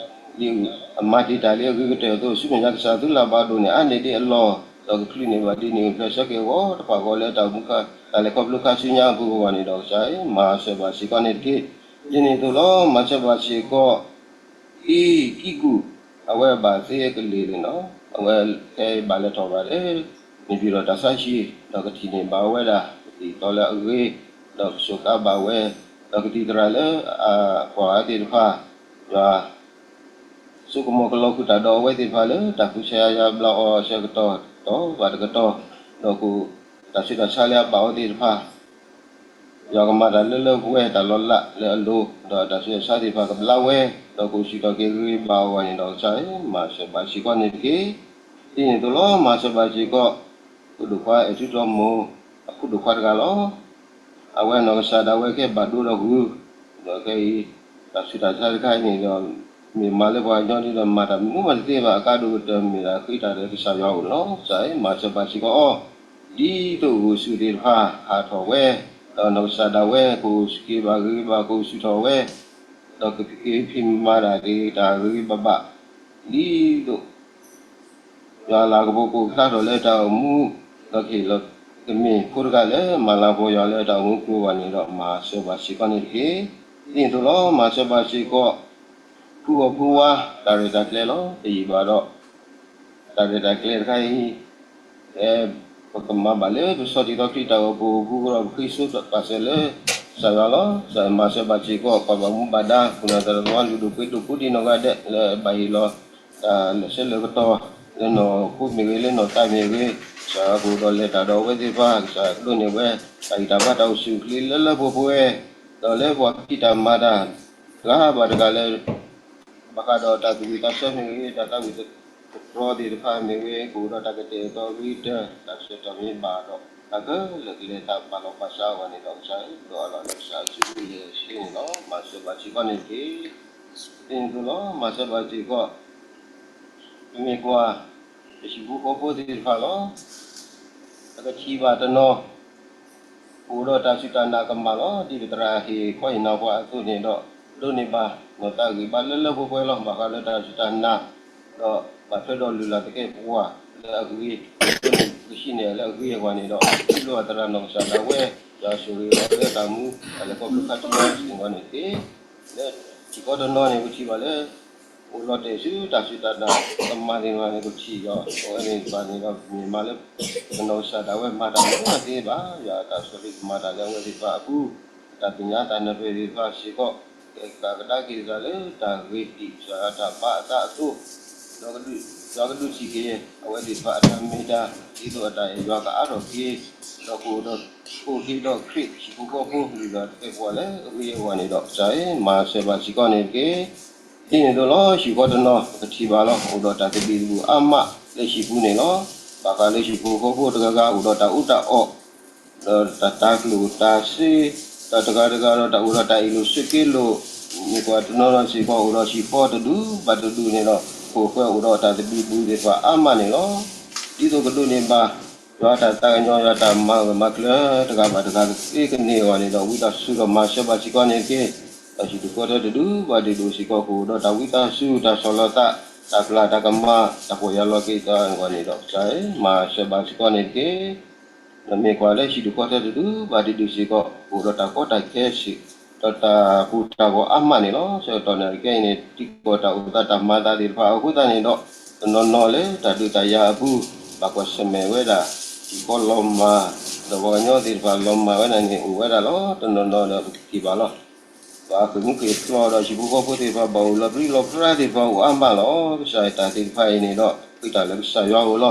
ဒ်အမၤတ့ၢ်တၢ်လံအဂ့ၤကတၢၢ်အသိး ဆူမဲာ်ညါကစၢ်သုလၢ်ဘၣ်ဒိၣ်န့ၢ်အါန့ၢ်ဒံးအလီၢ် ဒီးကချုးန့ၢ်ဘၣ်ဒ်န့ၣ်အဘျဲၣ်ဆၢက့ၤအဂီၢ်တဖၣ်ဃီလၢတၢ်အိၣ်မူ တၢ်လဲၤခီဖျိခါဆူညါအပူၤအဂီၢ်န့ၣ်ဒီး ကစၢ်ဧၢ မၤစၢၤဘၣ်စ့ၢ်ကီးန့ၣ်တက့ၢ်. ဒ်န့ၣ်အသိးလီၤ. မၤစၢၤဘၣ်စ့ၢ်ကီး အံၤ ကံၢ်ကူၣ် အဝဲဘၣ်သ့ကလ့ၢ်လံနီၤ, အဝဲခဲအံၤဘၣ်လဲၤထီၣ်ဘၣ်လၢ န့ၣ်ပၠံၣ်ဒီးတၢ်ဆါဟံၣ် ဒီးကထံၣ်န့ၢ်ဘၣ်ဝဲဒၣ် ကသံၣ်တီလၢအဂ့ၤ ဒီးကစူးကါဘၣ်ဝဲ ဒီးကသံၣ်သရၣ်လၢ အကွၢ်အသ့ၣ်တဖၣ် ယွၤ ဆိကမိၣ်ကလီၤဃုာ်တၢ်ဒီးအဝဲသ့ၣ်တဖၣ်လၢ တၢ်ဃုဆါယါဘျါအီၤအဆၢကတီၢ် တတီၤဘၣ်တကတီၢ်, ဒီးက တၢ်ဆူးတၢ်ဆါလၢအဘၣ်အီၤသ့ၣ်တဖၣ် ယွၤကမၤတၢ်လၢလၢပှဲၤပှဲၤ တၢ်လီၤလးလၢအလိၤ, ဒီးတၢ်ဆူးတၢ်ဆါသ့ၣ်တဖၣ်ကဘျါဝဲ, ဒီးကအိၣ်ဆူၣ်ထီၣ်က့ၤဂ့ၤဂ့ၤဘၣ်ဘၣ်အဂီၢ်န့ၣ်ဒီး ကစၢ်ဧၢ မၤစၢၤဘၣ်စ့ၢ်ကီးန့ၣ်တက့ၢ်. ဒ်န့ၣ်အသိးလီၤ. မၤစၢၤဘၣ်စ့ၢ်ကီး ဖိဒိၣ်ခွါအဲၣ်ထူတီမူ အဖိဒိၣ်ခွါတဂၤလီၤ. အဝဲနီၢ်ကစၢ်ဒၣ်ဝဲကဲဘၣ်ဒိဒီးဂုၤ, ဒီးခဲအံၤ တၢ်ဆူးတၢ်ဆါတခါအံၤန့ၣ်ဒီး မ့ၢ်မၤလၢပှၤကညီဒ်ဒီး မၤတၢ်မနုၤမးတသ့ဘၣ်, အကါဒိၣ်ကတၢၢ်မ့ၢ်ဒၣ်ဃ့တၢ်ဒီးကစၢ်ယွၤအအိၣ်လီၤ. ကစၢ်ဧၢ မၤစၢၤဘၣ်စ့ၢ်ကီးအီၤ ဒ်သိးဂုာ်ဆူၣ်သ့ၣ်တဖၣ်ဟးထီၣ်ဝဲ, ဒီးနီၢ်ကစၢ်ဒၣ်ဝဲ ကအိၣ်ဆူၣ်က့ၤဘၣ်ဂ့ၤဂ့ၤဘၣ် ကအိၣ်ဆူၣ်ထီၣ်ဝဲ, ဒီးကက့ၤဖံးမၤဒၣ်က့ၤတၢ်ဂ့ၤဂ့ၤဘၣ်ဘၣ်, ဒ်သိး ယွၤလၤကပီၤကအိၣ်ဖျါထီၣ်လၢတၢ်အိၣ်မူ, ဒီးကဟ့ၣ်လီၤကမ့ၢ်ဖိတဂၤလၢမၤလၤကပီၤယွၤလၢတၢ်အိၣ်မူအပူၤအဂီၢ်န့ၣ်ဒီး မၤစၢၤပှၤစ့ၢ်ကီးန့ၣ်တက့ၢ်. ဒ်န့ၣ်အသိးလီၤ. မၤစၢၤပှၤစ့ၢ်ကီး ဖုဂီၢ်ဖုဝါ တၢ်ရဲၣ်တၢ်ကျဲၤလီၤ. တယံာ်ဘၣ်ဒီး တၢ်ရဲၣ်တၢ်ကျဲၤတခါအံၤ ပကမၤဘၣ်လၢပဆီၣ်တံၢ်သီခံတၢ်အိၣ်ဖှိၣ်အပူၤအဃိဒီး ပဃ့ဆိပာ်စၢၤလၢကစၢ်ယွၤလီၤ. မၤစၢၤပှၤစ့ၢ်ကီး ပှၤဘၣ်မူဘၣ်ဒါ ခိၣ်နၢ်သရၣ်သမါ လုၢ်ဒိၣ်ပှ့ၤဒိၣ် ကိးဒံနီၢ်ဂၤဒဲး လၢဘၣ်ဟ့ၣ်လီၤတၢ်လၢာ်ဆၢလၢာ်ကတီၢ် လၢနီၢ်ခိမ့ၢ်ဂ့ၤ လၢနီၢ်သးမ့ၢ်ဂ့ၤ, ကစၢ်ယွၤကအိၣ်ဒီးလဲၤတၢ်ဒီးအဝဲသ့ၣ်တဖၣ်, ကစၢ်ယွၤကဒိးန့ၢ်ဝဲ တၢ်ဂံၢ်တၢ်ဘါတၢ်အိၣ်ဆူၣ်အိၣ်ချ့လၢလၢပှဲၤပှဲၤ, ဒီးလၢပှၤခံတၢ်မၤတၢ် တဂၤဘၣ်တဂၤလၢ ဘၣ်ဃးဒီးတၢ်သူၣ်ဝံၣ်သးဆၢမ့ၢ်ဂ့ၤ, တၢ်သးဝံၣ်တတြီသ့ၣ်တဖၣ်မ့ၢ်ဂ့ၤ, ကအိၣ်ဒီးတၢ်ကတဲာ်ကတီၤဂ့ၤကတၢၢ်, တၢ်ဆၢကတီၢ်မ့ၢ်ဘၣ်ဒီး တၢ်ခဲလၢာ်ကလဲၤတၢ်ပာ်လီၤပာ်စးအဂီၢ်န့ၣ်ဒီး ကစၢ်ယွၤဒိးအလီၢ်လၢကစၢ်ယွၤစုပူၤယဲၢ်ဆ့န့ၣ်လီၤ. မၤစၢၤပှၤစ့ၢ်ကီးန့ၣ်တက့ၢ်. ဒ်န့ၣ်အသိးလီၤ. မၤစၢၤပှၤစ့ၢ်ကီး ပမ့ၢ်ကွၢ် ပဟံၣ်ဖိဃီဖိသ့ၣ်တဖၣ်လီၤ. ပကထံၣ်ဘၣ်တနီၤ အိၣ်ဒီးတၢ်စူၢ်တၢ်နာ်ကမၣ်လီၤ. ဒ်ပသရၣ်ဟ့ၣ်ခီဟ့ၣ်နီၤပှၤအသိးန့ၣ်ဒီး ဒိးန့ၢ်ဘၣ်နီၢ်သးဂံၢ်ဘါလၢလၢပှဲၤပှဲၤလီၤ. ဘၣ်ဃးလၢတၢ်စူၢ်တၢ်နာ် ဒီးဘၣ်ထွဲဒီးလုၢ်လၢ်သကဲးပဝးလၢအဂ့ၤ, ဒိးန့ၢ်ပကဟံးန့ၢ်လၢအဂ့ၤအဂီၢ်န့ၣ်ဒီး ပစံးဘျုးဘၣ်သရၣ်နီၢ်ကစၢ်ဒၣ်ဝဲ, ယွၤဆိၣ်ဂ့ၤအီၤလၢတၢ်မူ တၢ်လဲၤခီဖျိခါဆူညါစ့ၢ်ကီးန့ၣ်တက့ၢ်. လၢထံကီၢ်တနီၤန့ၣ် ပထံၣ်ဘၣ်လၢ အိၣ်လီၤတဲာ်ဆူတၢ်စူၢ်တၢ်နာ်ကမၣ်သ့ၣ်တဖၣ်န့ၣ် ပထံၣ်ဒီး အဝဲသ့ၣ်တဖၣ်န့ၣ်ဒီး မ့ၢ်မၤလၢ ပနီၢ်ကစၢ်ဒၣ်ဝဲမၤတၢ်လၢအသ့ဘၣ်, ယွၤအတၢ်ဆိၣ်ဂ့ၤကမၤတၢ်လၢအဝဲသ့ၣ်တဖၣ်အပူၤ, တၢ်သ့ၣ်ညါတၢ်နၢ်ပၢၢ်သ့ၣ်တဖၣ်စ့ၢ်ကီး ကကဒါက့ၤသးလၢတၢ်ဂ့ၤတံၢ် ကစၢ်ယွၤတၢ်ဘါအသးအသိး, ဒီးယွၤကဒုးထံၣ်က့ၤ အဝဲသ့ၣ်တဖၣ်အတၢ်မ့ၢ်တၢ် ဒ်သိးအတၢ်အဲၣ်ယွၤကအါထီၣ်က့ၤ, ဒီးကအိၣ်ဒီး အိၣ်က့ၤဒီးခရံာ်ဟံၣ်ဖိဃီဖိ လုၢ်လၢ်သကဲးပဝးလၢအဂ့ၤအဂီၢ်န့ၣ်ဒီး ကစၢ်ဧၢ မၤစၢၤဘၣ်စ့ၢ်ကီးန့ၣ်တက့ၢ်. ဒ်န့ၣ်အသိးလီၤ. ဟံၣ်ဃီတနီၤ ပကထံၣ်ဘၣ်လီၤ. အိၣ်ဒီးတၢ်သဘံၣ်သဘုၣ်အါမးလၢဟံၣ်ပူၤန့ၣ်လီၤ. ဘၣ်ဃးလၢဟံၣ်ဖိဃီဖိတဂၤဂၤ အိၣ်ဒီးတၢ်အူတၢ်အီၣ် ဒီးတၢ်တၤကျိၣ်တၤစ့, ဒီးတဂၤတဂၤဒီးတၢ်အိၣ်ဒီးတၢ်အ့ၣ်လိာ်ဆိးက့လိာ်, မ့ၢ်ကွၢ်တနီၤနီၤစ့ၢ်ကီး အိၣ်ဒီးဟံၣ်ဃီတဒူၣ်ဘၣ်တဒူၣ်န့ၣ်ဒီး ဖိၣ်ဃဲအိၣ်ဒီးတၢ်သဘံၣ်သဘုၣ်သ့ၣ်တဖၣ်အါမးန့ၣ်လီၤ. ဒ်သိးကဒိးန့ၢ်ဘၣ် ယွၤတၢ်သးကညီၤ ယွၤတၢ်မၤဂၢၢ်မၤကျၢၤတဂၤဘၣ်တဂၤသ့ကန့ၢ်အဂီၢ်န့ၣ်ဒီး ဝံသးစူၤဒီးမၤစၢၤဘၣ်စ့ၢ်ကီးန့ၣ်တက့ၢ်. ဒီးဟံၣ်ဒူၣ်ဃီထၢတဒူၣ်ဘၣ်တဒူၣ်စ့ၢ်ကီး ကအိၣ်ဒီးတၢ်ဝံသးစူၤ တၢ်ဆီၣ်လီၤသး တၢ်ပျၢ်တၢ်ကမၣ် တၢ်ပီၢ်ယၢ်လီၤက့ၤသးအဂီၢ်န့ၣ်ဒီး ကစၢ်ဧၢ မၤစၢၤဘၣ်စ့ၢ်ကီးန့ၣ်တက့ၢ်. ဒီးမ့ၢ်ကွၢ်လၢဟံၣ်ဒူၣ်ဃီထၢတဒူၣ်ဘၣ်တဒူၣ်စ့ၢ်ကီး ကအိၣ်ဒီးတၢ်ကီတၢ်ခဲစ့ၢ် ဒီးတၢ်ကိၢ်တၢ်ဂီၤအါမးန့ၣ်လီၤ. ဆၢကတီၢ်နၣ်ရံၣ်ခဲအံၤန့ၣ် ထံကီၢ်တၢ်အိၣ်သးတၢ်မၤသးသ့ၣ်တဖၣ်အဃိသတးန့ၣ်ဒီး တနီၤနီၤလၢတၢ်ဒုးတၢ်ယၤအပူၤ ဘၣ်ကွၢ်ဆၢၣ်မဲာ်ဝဲဒၣ် ထံကီၢ်လီၤမၢ် ဒီးပှၤကညီသ့ၣ်တဖၣ်လီၤမၢ်ဝဲဒၣ်န့ၣ် အိၣ်ဝဲဒၣ်လီၤ. တနီၤနီၤဒီးပကထံၣ်ဘၣ်လီၤ. ပှၤဃ့ၢ်မူဃ့ၢ်ဖျိးဒီးဟံၣ်ဖိဃီဖိသ့ၣ်တဖၣ် ဘၣ်အိၣ်လီၤပြံလီၤပြါသ့ၣ်တဖၣ်အိၣ်အါမးလီၤ. ကစၢ်တၢ်သ့ၣ်တဖၣ်အံၤန့ၣ်ဒီး ဃ့တၢ်လၢကစၢ်ယွၤအအိၣ်လ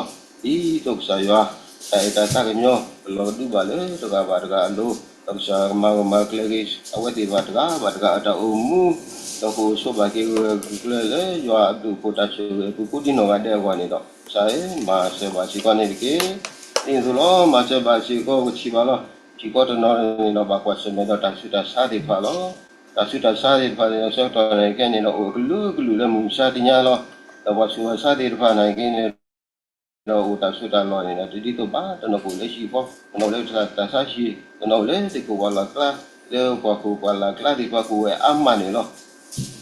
ီၤ. ဒ်သိးကစၢ်ယွၤ တၢ်အဲၣ်တၢ်သးကညီၤ ကလီၤကဒုဘၣ်လၢတဂၤဘၣ်တဂၤအလိၤ, ဒီးကစၢ်ယွၤကမၤဂၢၢ်မၤကျၢၤက့ၤ အဝဲသ့ၣ်တဖၣ်တဂၤဘၣ်တဂၤအတၢ်အိၣ်မူ, ဒီးကအိၣ်ဆိးဘၣ်က့ၤဂၢၢ်ဂၢၢ်ကျၢၤကျၢၤလၢယွၤအဘျုးအဖှိၣ်တၢ်ဆိၣ်ဂ့ၤအပူၤ ကိးဒံနီၢ်ဂၤဒဲးအဂီၢ်န့ၣ်ဒီး ကစၢ်ဧၢ မၤစၢၤဘၣ်စ့ၢ်ကီးန့ၣ်တက့ၢ်. ဒ်န့ၣ်အသိးလီၤ. မၤစၢၤဘၣ်စ့ၢ်ကီး ပထံၣ်ဘၣ်လီၤ. ထံကီၢ်တနီၤန့ၣ်ဒီး ဘၣ်ကွၢ်ဆၢၣ်မဲာ်ဒီးတၢ်ဆူးတၢ်ဆါသ့ၣ်တဖၣ်လီၤ. တၢ်ဆူးတၢ်ဆါသ့ၣ်တဖၣ်န့ၣ်ဒီး ဆၢကတီၢ်နၣ်ရံၣ်ခဲအံၤန့ၣ်ဒီး အိၣ်အကလုာ်ကလုာ်လၢမုၢ်မဆါတနံၤညါလီၤ. ဒီးပှၤဆူးပှၤဆါသ့ၣ်တဖၣ်နၣ်ရံၣ်ခဲအံၤန့ၣ် ဒီးအိၣ်တၢ်ဆူးတၢ်လီၢ်န့ၣ်ဒီး တဒ်သိးဘၣ်, တနီၤကအိၣ်လၢဟံၣ်ဃီ, တနီၤအိၣ်လၢတၢ်ဆါဟံၣ်, တနီၤအိၣ်လၢသ့ၣ်ကိးပှၢ်လၢ်ကျါ, လၢပှၤခိၣ်ပှၢ်လၢ်ကျါသ့ၣ်တဖၣ်ကအိၣ်ဝဲအါမးန့ၣ်လီၤ.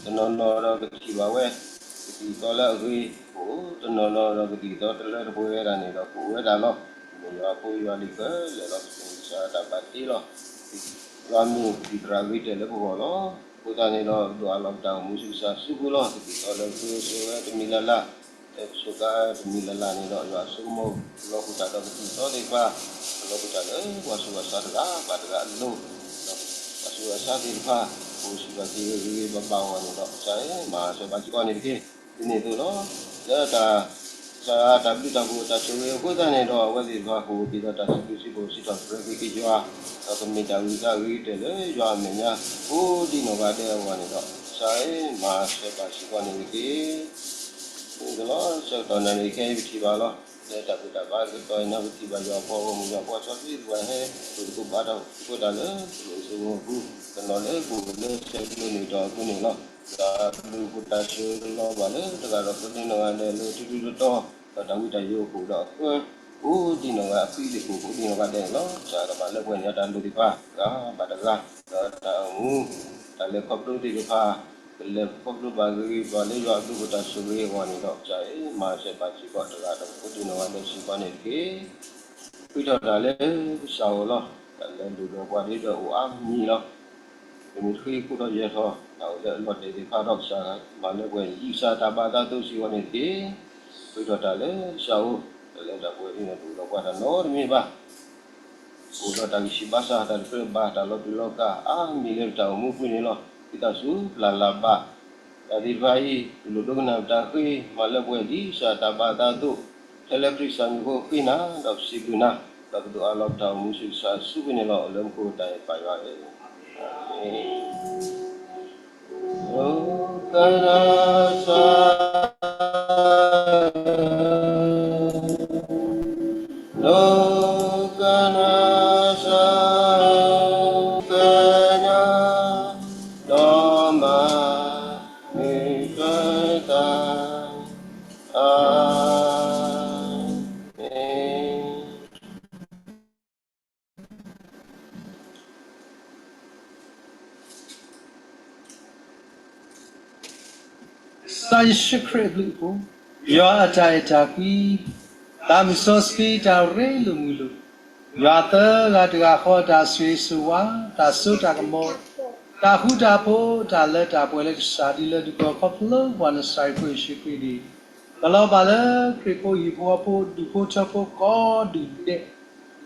တနီၤနီၤဒီးကထံၣ်ဘၣ်ဝဲ ကသံၣ်သီလၢအဂ့ၤကအိၣ်, တနီၤနီၤဒီးကသံၣ်သီတလၢတပှဲၤဝဲဒၣ်န့ၣ်ဒီးကအိၣ်ဝဲဒၣ်လီၤ. မ့ၢ်ယွၤဖိယွၤလံၤခဲလၢာ်လီၤ. ကစၢ်တၢ်ဘၣ်တ့လီၤ. ယွၤမ့ၢ်ကသံၣ်သရၣ်ဂ့ၤတၢၢ်လၢပဂီၢ်လီၤ. အဃိသတးန့ၣ်ဒီး ဒိးအးလီၤပတၢ်အိၣ်မူဆူကစၢ်စုပူၤလီၤ. ကသံၣ်သီလၢပဃ့ဆိဝဲတမံၤလၢ်လၢ်, လၢပဆိးကါတမံၤလၢ်လၢ်န့ၣ်ဒီး ယွၤဆိကမိၣ်လီၤပတၢ်ဒီးကသံၣ်သီသ့ၣ်တဖၣ်, လီၤပတၢ်လၢပှၤဆူးပှၤဆါတဂၤဘၣ်တဂၤအလိၤ, ဒီးပှၤဆူးပှၤဆါသ့ၣ်တဖၣ် ကအိၣ်ဆူၣ်ထီၣ်က့ၤဂ့ၤဂ့ၤဘၣ်ဘၣ်အဂီၢ်န့ၣ်ဒီး ကစၢ်ဧၢ မၤစၢၤဘၣ်စ့ၢ်ကီးန့ၣ်တက့ၢ်. ဒ်န့ၣ်အသိးလီၤ. လၢတၢ် ကစၢ်တၢ်ဘျုးတၢ်ဖှိၣ်တၢ်ဆိၣ်ဂ့ၤအဃိသတးန့ၣ်ဒီး အဝဲသ့ၣ်တဖၣ်ကအိၣ်က့ၤဒီးတၢ်စံးဘျုးစံးဖှိၣ် စံးထီၣ်ပတြၢၤက့ၤယွၤ, ဒီးကမ့ၢ်တၢ်ဂုၤတၢ်ဂ့ၤကတၢၢ်လၢယွၤအမဲာ်ညါ ကိးဒံနီၢ်ဂၤဒဲးအဂီၢ်န့ၣ်ဒီး ကစၢ်ဧၢ မၤစၢၤဘၣ်စ့ၢ်ကီးန့ၣ်တက့ၢ်. ဒ်န့ၣ်အသိးလီၤ. ဆၢကတီၢ်နၣ်ရံၣ်ခဲအံၤ ပထံၣ်ဘၣ်လီၤ. လၢတၢ်ဘူၣ်တၢ်ဘါတကတီၢ်အံၤန့ၣ် ပထံၣ်ဘၣ်ယွၤအပှၤဂီၢ်မုၢ် ယွၤအပှၤစီဆှံသ့ၣ်တဖၣ်ဟဲ အိၣ်သကိးဘါထီၣ်သကိးတၢ်လၢ ပလိၣ်စိမိၤအပူၤ, တနီၤလၢကအိၣ်လၢဆဲးကျိးန့ၢ်တီၢ်အဃိန့ၣ်လီၤ. တၢ်ဘျုးဖှိၣ်တၢ်ဆိၣ်ဂ့ၤကလီၤဘၣ်လၢတဂၤဒီး ကိးဒံနီၢ်ဂၤဒဲးလၢထူထူတီတီ, ဒီးတၢ်ဝံတၢ်ယိာ်ကအိၣ်ဒီးအဃၢ ကိးဒံနီၢ်ဂၤ အဖှံသ့ၣ်ကိး ကိးဒံနီၢ်ဂၤဒဲးန့ၣ်လီၤ. ကစၢ်ကဘၣ်လၢပှဲၤန့ၢ်တၢ်လိၣ်သ့ၣ်တဖၣ် တဂၤဘၣ်တဂၤ, ဒီးတၢ်အိၣ်မူ တၢ်လဲၤခီဖျိသ့ၣ်တဖၣ် ကလဲၤခီဖျိဘၣ်ဂ့ၤဂ့ၤဘၣ်လၢယွၤအဘျုးအဖှိၣ်တၢ်ဆိၣ်ဂ့ၤအဂီၢ်န့ၣ်ဒီး ကစၢ်ဧၢ, မၤစၢၤဘၣ်စ့ၢ်ကီးတဂၤဒီး အိၣ်တ့ၢ်နီၢ်ဂၤဒဲးစ့ၢ်ကီးန့ၣ်တက့ၢ်. ဃ့ထီၣ်တၢ်လၢကစၢ်အအိၣ်လီၤ. တၢ်လၢဒိၣ်ဒီးပှၤဒ်ဒီးအိၣ်အါမံၤလီၤ. ပမ့ၢ်ဃ့ဃိဒီးယဲၢ်ထီၣ် တၢ်အိၣ်လၢအလီၤတဲာ်သ့ၣ်တဖၣ်ဒီး ကစၢ်မၤလၢပှဲၤ ဒ်ကစၢ်တၢ်ဘၣ်သးအသိးစ့ၢ်ကီးန့ၣ်တက့ၢ်. ဃ့ထီၣ်တၢ်လၢကစၢ်အအိၣ်, တၢ်လၢတၢ်ပှဲၤဒ်န့ၣ် တအိၣ်ဒီးပှၤတၢ်နီတမံၤဘၣ်. အိၣ်ဒီးတၢ်ဂံၢ်ဆူၣ်ဘါစၢ် တၢ်တကြၢးဘၣ် တၢ်လီၤတူာ်လီၤကာ် အါမံၤလၢပတၢ်အိၣ်မူပူၤန့ၣ်လီၤ. ဒ်တၢ်စူၤပျၢ်လၢ်ဘၣ် တၢ်သ့ၣ်တဖၣ်အံၤ ပလိၣ်ဒိကနၣ်ပတၢ်ဃ့ မၤလၢပှဲၤဒ်ကစၢ်တၢ်ဘၣ်သးအသိး, ဖဲလၢခရံာ်ကစၢ်မံၤအဃိဃ့နၤ ဒီးပစံးဘျုးနၤ, ဒီးပဒိးအးလီၤပတၢ်အိၣ်မူဆူကစၢ်အစုပူၤန့ၣ်လီၤ. လၢမူခိၣ်တၢ်အဲၣ်ပၢ်ယွၤဧၢ, အၤမ့ၣ်. ဒိကနၣ်စၢ် ဒိကနၣ်စၢ် ကညါ ဒီးမၤမုာ်ထွဲသး, အၤမ့ၣ်. ကစၢ်ယ့ၣ်ၡူးခရံာ်အဘျုးအဖှိၣ်, ယွၤအတၢ်အဲၣ်တၢ်ကွံ, သးမုၢ်စီဆှံတၢ်ရ့လိာ်မုာ်လိာ်, ယွၤသၢဂၤတဂၤဃီအတၢ်ဆိၣ်ဂ့ၤဆိၣ်ဝါ, တၢ်စိတၢ်ကမီၤ, တၢ်ဃူတၢ်ဖိး, တၢ်လၢတၢ်ပှဲၤလၢကစၢ်ဒ်လၢဒုးကီၢ်ခီဖျိပှၤနစၤရ့းဖိယ့ၣ်ၡူးခရံာ်န့ၣ်, ကလီၤဘၣ်လၢခရံာ်ဖိဟံၣ်ဖိဃီဖိဒူၣ်ဖိထၢဖိကိးဒူၣ်ဒဲး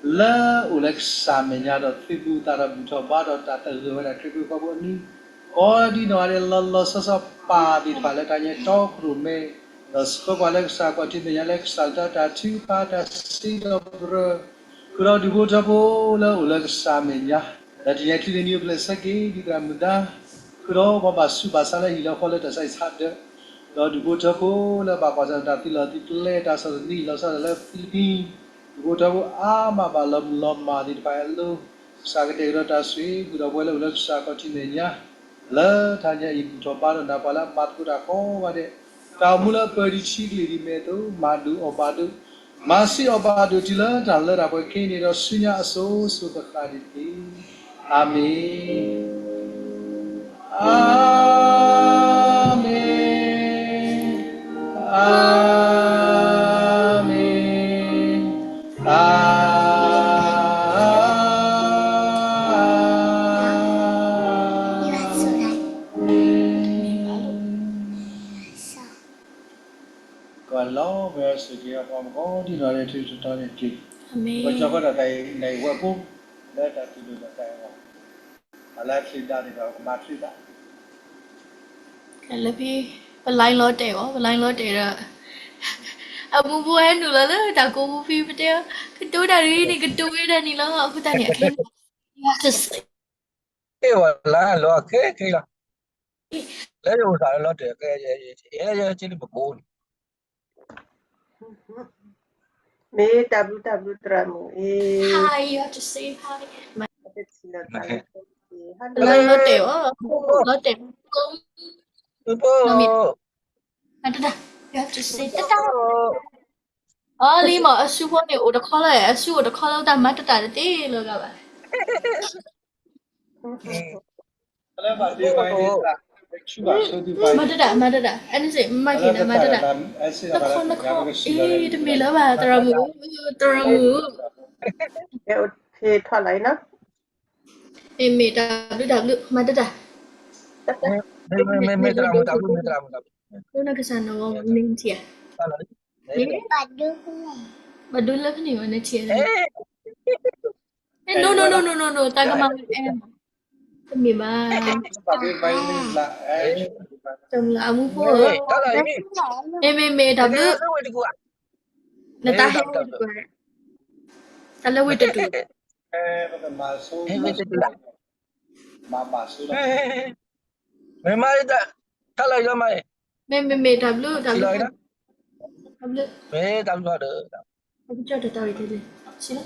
လၢအိၣ်လၢကစၢ်မဲာ်ညါဒီးသုးဘူးသးဒီးဘူၣ်ထီၣ်ဘါထီၣ်တၢ်သဂၢၢ်ဝဲဒၣ်ခရံာ်ဖိဃီဖိအနံၤ, ကိးဒ်နီၢ်ဂၤဒဲးလီၤလီၤဆီဆီပၢ်သ့ၣ်တဖၣ်လၢတၢ်ညါတီခိၣ်ရိၣ်မဲ, ဒီးဆှၢပှၤလၢကစၢ်ကီၢ်ထံမဲာ်ညါလၢကစၢ်လၢတၢ်ထုကဖၣ်တၢ်စံးဒီးပတြၢၤ, ဃုာ်ဒီးဒူၣ်ဖိထၢဖိလၢအိၣ်လၢကစၢ်မဲာ်ညါ, လၢတနံၤအံၤချံန့ၣ်နံၤအိၣ်ဖျဲၣ်ဆၢက့ၤဒ်သရၣ်မုၣ်သါ, ဃုာ်ဒီးပှၤဘၣ်ဆူးဘၣ်ဆါလၢဟံၣ်လၢဃီလၢတၢ်ဆါဟံၣ်ဆါဒၢး ဒီးဒူၣ်ဖိထၢဖိလၢဘၣ်ကွၢ်ဆၢၣ်တၢ်သံလီၢ်သံကျဲ တၢ်ဆီၣ်သနံးလီၤဆီဒၣ်လၢဖံလံးပံၤ, ဒူၣ်ဖိထၢဖိအါမးဘၣ်လီၤမုၢ်လီၤမၢ်သ့ၣ်တဖၣ်အလိၤ, ကစၢ်ကတဲာ်ကတီၤတၢ်ဆိၣ်ဂ့ၤ ဃုာ်ဒီးပဝဲလၢအိၣ်လၢကစၢ်ကီၢ်ထံမဲာ်ညါ, လၢတၢ်ညါအံၤဘူၣ်ထီၣ်ဘါထီၣ်နၤပှၤလၢအမၤသကိးတၢ်ကိးဂၤဒဲး, တၢ်အိၣ်မူလၢအပၢၤဒံးဆံးကလံၤဒံးမဲာ်အသိး မၤဒိၣ်အီၣ်ဘၣ်ဒိၣ်, မၤဆံးအီၣ်ဘၣ်ဒိၣ်တုၤလၢတၢ်လၢတၢ်ပှဲၤက့ၤန့ၣ်ဒီးဆူညါအစိၤစိၤဃၣ်ဃၣ်န့ၣ်တက့ၢ်. အၤမ့ၣ်. အၤမ့ၣ်, အၤမ့ၣ်, အၤမ့ၣ်. ကလီၤဝဲအစိၤက့ၤအပှၤမုၣ်ကိးဒ်နီၢ်ဂၤဒဲး ထုးထီၣ်တ့ၢ်တ့ၢ်, ပကၠီဃီဒီးတၢ်အံၤ နအံၤဝဲၢ်ဖိ လၢတၢ်သူၣ်ဒိၣ်သးဖျၢၣ်အဂီၢ်, အလၢချံဒါန့ၣ်ဒီးကမၤချံသး လၢဖဲ ပ line လီၤတဲာ်အီၤ, ပ line လီၤတဲာ်ဒီး အမူဖိဟဲနုာ်လီၤလၢတၢ်ကိးပူၤဖဲ ပတဲ ကတိၤတၢ်တဂ့ၤန့ၣ် ကတိၤဝဲဒၣ်န့ၣ်လီၤ. အဃိသတးန့ၣ် အခဲန့ၣ် ယွၤတစ့ အ့ၣ်ဝဲလၢလီၤခဲခဲလီၤ, လၢယအိၣ်သးလၢလီၤတဲာ် ကဲ ယဲယဲယဲ ပကိးန့ၣ် မ့ၢ်တၢ်ဘျုးတၢ်ဘျုးသရၣ်မုၣ်အံၤ, ပ line လီၤတဲာ်အီၤ, လီၤတဲာ်, မ့ၢ်တၢ် အီၤလံမး အစုဖိန့ၣ် အိၣ်တခီလၢ အစုအိၣ်တခီလၢတၢ်မၤတတၢ်တသ့လၢၤဂၤဘၣ်. မၤတတၢ် မၤတတၢ် အန့ၣ်စ့ၢ် မၤက့ၤနၤ မၤတတၢ်, နခီနခီ, အ့ တမ့ၢ်လၢၤဘၣ် သရၣ်မုၣ်, သရၣ်မုၣ်, မ့မ့ၢ်တၢ်ဘျုးတၢ်ဘျုး မၤတတၢ်, မ့ၢ်တၢ်ဘျုးတၢ်ဘျုး, ဒိနကစၢ်နီၢ်ဂီၢ်မ့ၢ်ထံၣ်ဧါ, မ့ၢ် ဘၣ်ဒိလၢဖဲန့ၣ်ဝဲန့ၣ်ထံၣ်ဧါ, အဲ no no no no no no no တၢ်ကမၤဝဲအဲ တမ့ၢ်ဘၣ်, တမ့ၢ်လၢအမူဖိဧၢ, မ့မ့ၢ်မ့ၢ်တၢ်ဘျုး, နတၢ်ဟဲဝဲတကွၢ်, တၢ်လၢဝဲတတူၢ်, မ့မ့ၢ် မ့မ့ၢ်တၢ်ဘျုး တၢ်ဘျုး, တၢ်ဘျုး, ပကစၢ်တတၢ်ဝဲတဲလဲၣ်,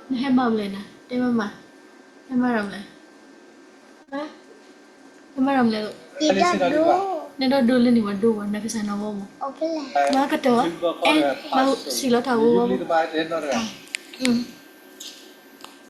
နဟဲမၤမလဲၣ်နၤ တဲမၤမၤ, ဟဲမၤရၤမလဲၣ်, ဟဲမၤရၤမလဲၣ်, နဒိဒိလၢန့ၣ်ဝဲဒိဝဲ နကစၢ်နီၢ်ဂီၢ်မး, မၤကတၢၢ်, အဲ မၤစံၣ်လီၤတၢ်ဂီၤဂီၤမး,